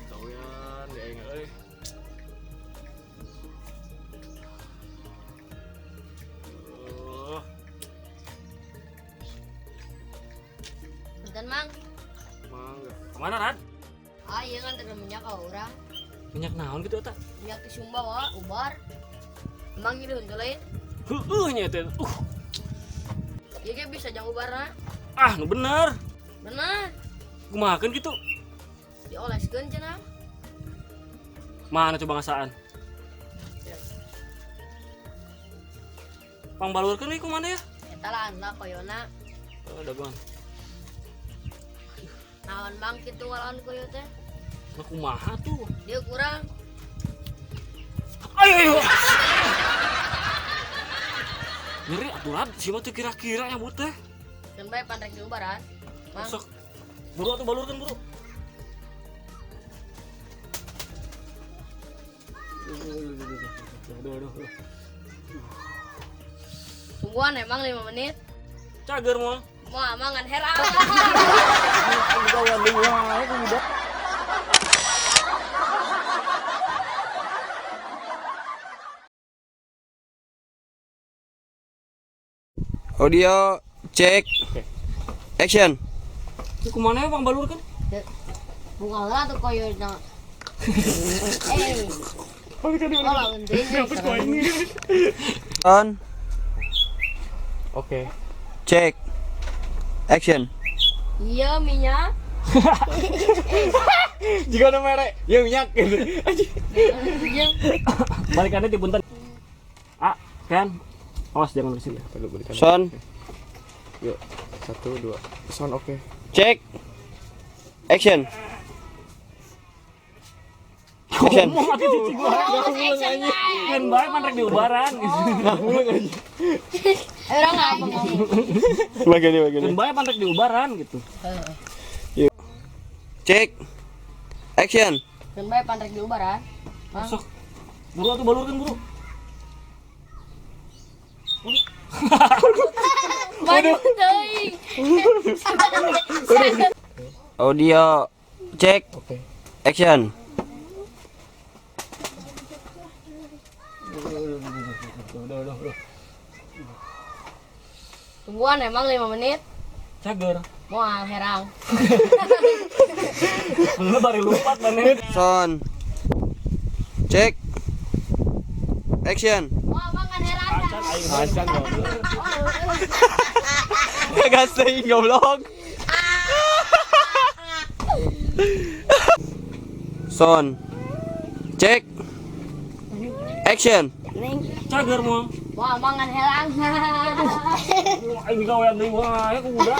Gawean di aing euy. Oh, Punten, Mang. Mangga. Kemana, Rad? Ah, iya kan terus minyak ka urang. Minyak naon gitu eta? Minyak di Sumba wa, ubar. Emang gitu henteu lain. Heueuh nya teh. Ieu ge bisa jang ubarna. Ah, nu bener. Bener. Kumahakeun kitu? Dioleskeun cenah. Mana coba ngasaan? Ya. Pangbalurkeun we kumana ya? Eta lah anda koyona. Oh, dagoan. Naon Mang kitu ngalawan koyo teh? Nah, kumaha tuh? Dia kurang. Ayo, ayo. Nyeri atuh Rad, si mah teu kira-kira ya teh. Keun bae pan rek diubaran. Mang. Sok. Buru atuh balurkeun buru. Aduh, aduh, aduh. Tungguan emang 5 menit. Cager moal. Moal emang ngan herang. Gawean deui wae kuda. Audio cek. Oke. Action. Itu kumana ya pangbalurkeun? Bunga lah tuh koyona. Eh. Oh, lawan teuing. On. Oke. Cek. Action. Iya minyak. Jika ada merek, ya minyak gitu. Iya. Balikannya di punten. Ah, Ken. Awas jangan ke sini. Sound. Yuk, 1, 2, sound oke. Cek. Action. Action. Ngomong atuh cici gua. Kan bae pan rek diubaran. Eh, orang apa ngomong? Bagian bagian. Kan bae pan rek diubaran gitu. Cek. Action. Keun bae pan rek diubaran. Mang. Sok. Buru atuh balurkeun buru. Maju teuing. Audio cek. Oke. Action. Udah, udah, udah. Tungguan emang 5 menit. Cager. Moal herang. Lu bari lupat maneh. Sound. Cek. Action. Moal emang ngan herang. Acan aing acan goblok. Gas teuing goblok. Sound. Cek. Action. Cager moal. Moal emang ngan herang. Aing gawean deui wae kuda.